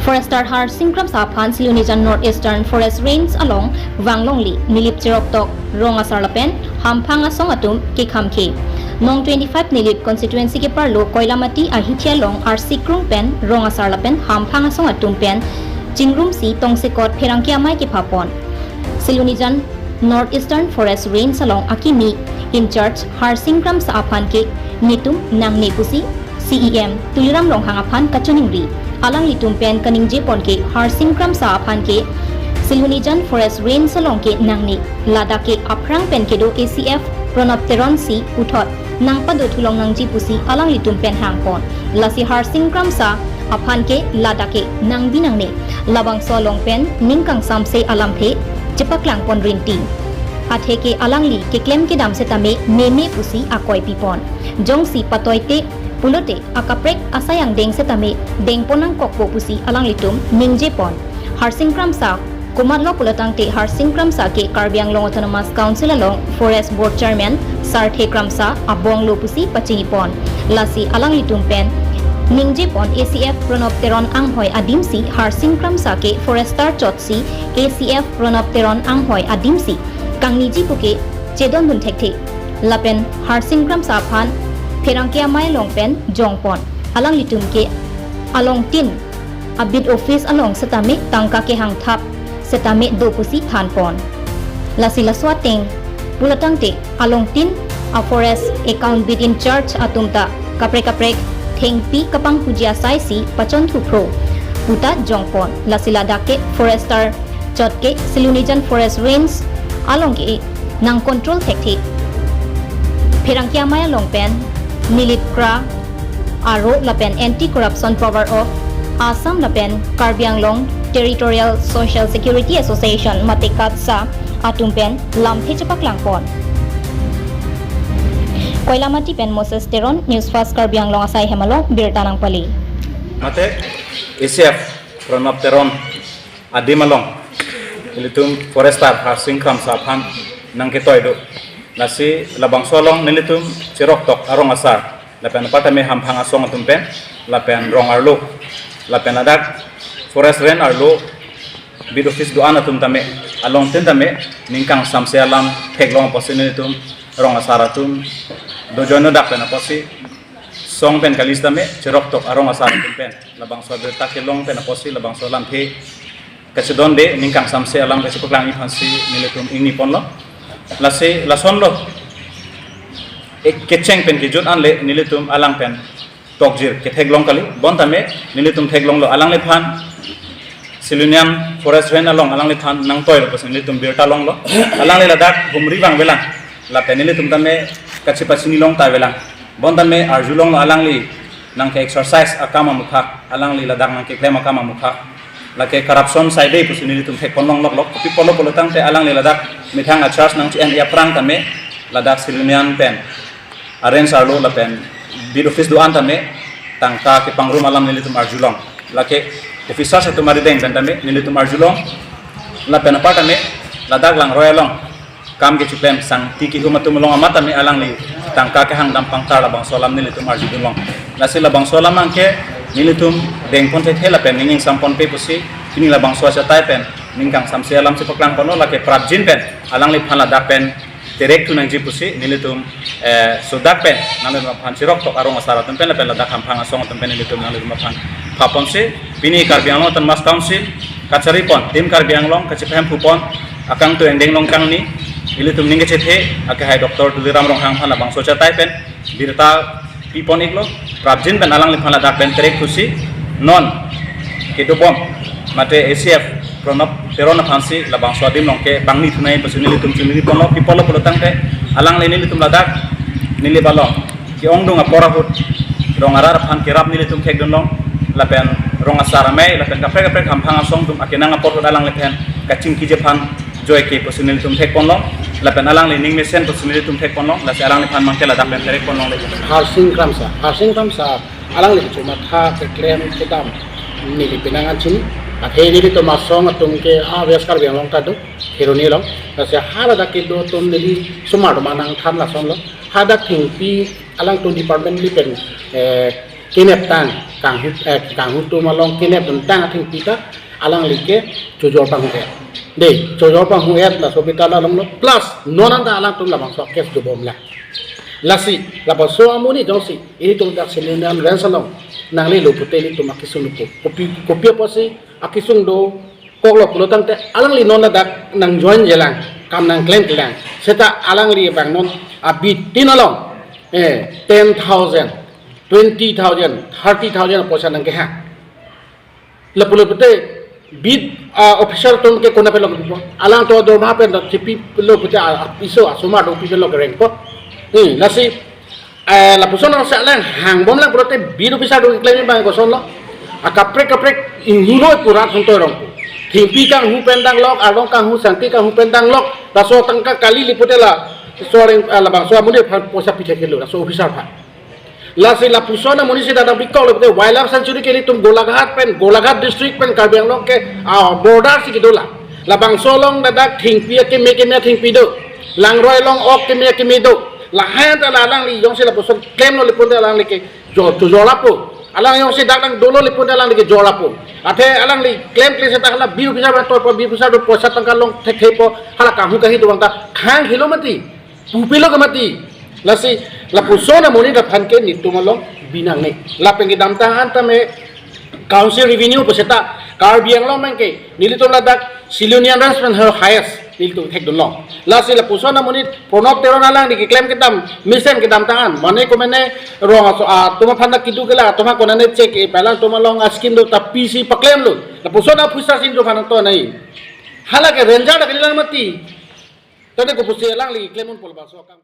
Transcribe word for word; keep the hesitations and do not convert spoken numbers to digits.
Forester Harsing Kramsa aphan Silonijan North Eastern Forest Range along vanglongle Nilip Chiroktok rong asar lapen hamphang asong atum kekhamkhe. Nong twenty-five Nilip constituency keparlo Koilamati ahithi along arsikrung pen rong asar lapen hamphang asong atum pen chingrumsi tongsekot pherangke amei kephapon. Silonijan North Eastern Forest Range along akimi in-charge Harsing Kramsa aphan ke netum nangne pusi C E M Tuliram Ronghang aphan kachiningri. Alanglitum pen kaningjepon ke Harsing Kramsa aphan ke Silonijan Forest Range along ke nangne, ladak ke aphrang pen kedo A C F Pranab Teron si puthot nangpado thulong nangji pusi alanglitum pen hangpon. Lasi Harsing Kramsa aphan ke ladak ke nangbi nangne, labangso along pen ning kangsamse alamthe chepaklangpon rinti. Athe ke alangli keklem kedam setame meme pusi akoi pipon. Jongsi patoite pulote akaprek asai angdeng setame dengpon nangkokpo pusi alanglitum ningjepon. Harsing Kramsa komatlo pulotangte Harsing Kramsa ke Karbi Anglong Autonomous Council along Forest Board Chairman Sarthe Kramsa abonglo pusi pachinipon. Lasi alanglitum pen ningjepon A C F Pranab Teron anghoi adimsi Harsing Kramsa ke forester chotsi A C F Pranab Teron anghoi adimsi kangniji puke chedondun thekthe. Lapen Harsing Kramsa aphan pherangke amei along pen jongpon. Alanglitum ke alongtin a-beat office along setame tangka kehangthap setame do pusi thanpon. Lasi laso ateng pulotangte alongtin a-forest account beat in-charge atum ta kaprek kaprek thengpi kapangpuji asaisi pachonthupro puta jongpon. Lasi ladak ke forester chot ke Silonijan Forest Range along ke nang control thekthe. Pherangke amei along pen Nilip Kra aro lapen Anti Corruption Power of Assam lapen Karbi Anglong Territorial Social Security Association mate KATSA atum pen lamthe chepaklangpon. Koilamati pen Moses Teron, News Fast Karbi Anglong asai hem along birta nangpali. Mate A C F Pranab Teron adim along ilitum forester Harsing Kramsa aphan nangketoi do. Lasi labangso along nelitum Chiroktok arong asar lapen apar tame hamphang asong atum pen lapen rong arlo lapen ladak forest range arlo beat office do-an atum tame alongtin tame ning kangsamse alam theklong apotsi nelitum rong asar atum dojoino dak pen apotsi song pen kali setame Chiroktok arong asar atum pen labangso abirta kelong pen apotsi labangso alamthe kachedonde ning kangsamse alam kachepaklangji aphansi nelitum ingniponlo. Lasi lasonlo. Ek kecheng pen kejut anle nelitum alang pen tokjir ketheklong kali. Bon tame nelitum theklonglo alangliphan Silonijan Forest Range along alangliphan nangtoilo pusi nelitum birta longlo. Alangli ladak humri vangvelang. Lapen nelitum tame kachepachini long ta avelang. Bon tame arjulonglo alangli nangke-exercise akam amukha, alangli ladak nangkeklem akam amukha. Lake corruption saide pusi nelitum thekpon longloklo. Kopi pulo pulotangte alangli ladak methang a-charge nangchi-en aphrang tame ladak Silonijan pen a-range arlo lapen beat office do-an tame tangka kepangrum alam nelitum arjulong. Lake officers atum arideng pen tame nelitum arjulong. Lapen apar tame ladak langroi along kam kechiplem sangti kihum atum along amat tame alangli tangka kehangdam pangtar labangso alam nelitum arjudunlong. Lasi labangso alam abangke nelitum dengpon thethe lapen ning ingsamponpe pusi pini labangso achatai pen ning kangsamse alam chepaklangponlo. Lake prapjin pen alangliphan ladak pen terek thu nangji pusi nelitum eh, sudak pen nanglitum aphan Chiroktok arong asar atum pen lapen ladak hamphang asong atum pen nelitum nanglitum aphan phaponsi pini Karbi Anglong Autonomous Council kacharipon, Team Karbi Anglong kachipahemphupon akangtui angdeng nong kangni ilitum ning kachethe akehai Doctor Tuliram Ronghang aphan labangso achatai pen birta pipon iklo. Prapjin pen alangliphan ladak pen terek thusi non kedobom mate A C F Pranab Teron aphansi labangso adim along ke bangni thunai pusi nelitum chunini ponlo. Pi pulo pulotangte alangli nelitum ladak Nilip along ke-ongdung apor ahut rong arat aphan kerap nelitum thekdunlong lapen rong asar amei lapen kaprek kaprek hamphang asong atum akenang apor ahut alangliphan kachingkiji aphan joike pusi nelitum thekponlong lapen alangli ning mesen pusi nelitum thekponlong. Lasi alangliphan abangke ladak pen therekponlongle. Harsing Kramsa, Harsing Kramsa alangli kechomatha keklem kedam neli penang an chini. Athe nelitum asong atum ke a West Karbi Anglong ta do, Kheroni along. Lasi haladak kedo atum neli osomar atum nangthan lasonlo. Hadak thengpi alangtum department li pen eh, kenep tang, kanghu, eh, kanghu atum along kenep tang athengpi ta alangli ke chojor panghu-et. Dei, chojor panghu-et laso bita la longlo, plus non anta alangtum labangso case dobomlang. Lasi, labangso amonit jongsi ilitum dak Silonian Range along nanglelo pute ilitum akesung dopo. Kopi, kopi apotsi akesung dokoklo pulo tangte alangli non ladak nang join-jelang, kam nangklemklelang. Seta alangli abang non abid tin along, eh, ten thousand, twenty thousand, thirty thousand apoisa nangkehang. Lapulo pute beat, ah, officer atum ke konat pen lo kepipo? Alangtum dorma pen do chipilo pute, ah, apiso asomar do pipilo kerengpo. Hmm, lasi, eh, lapuson nang sa lang hangbomlang pulote beat officer atum keklem abang kosonlo. Akaprek kaprek inghulo pura thongtoi rong. Thengpi kanghu pen danglok, arlong kanghu, sangti kanghu pen danglok. Laso tangka kali li pute la, sorry, ah, labangso amonit aphan poisa pithekthelo, laso officer aphan. Lasi lapuson amonit si dak bikoklo pute Wildlife Sanctuary ke ilitum Golaghat pen, Golaghat district pen Karbi Anglong ke, ah, border si kedolang. Labangso along ladak thengpi akeme keme thengpi do. Langroi along ok keme keme do. Lahai anta la alangli jongsi lapuson klemlo li pute alangli ke jo, jo, jorlapo. Alang jongsi dak nangdolo li pute alangli ke jorlapo. Athe alangli klemkle seta hala beat officer pen toipo, beat officer do poisa tangka long thekthepo, hala kanghu kahi do abang ta khang helo mati. Pupilo ke mati. Lasi lapuson amonit aphan ke nelitum along bi nangne. Lapen kedamtang an tame council revenue pu seta Karbi Anglong abang ke nelitum ladak Silonian Range pen highest nelitum thekdunlong. Lasi lapuson amonit Pranab Teron alangli keklem kedam mesen kedamtang an, mane komane rong aso atum aphan ta kedo kelang, atum aphan konane check-e, pi alangtum along a-scheme do ta pisi paklemlo. Lapuson a-officer si nelitum aphan nangtonai. Hala ke ranger ta kalilang mati. Tadi kopusi alangli klem unpo labangso akam.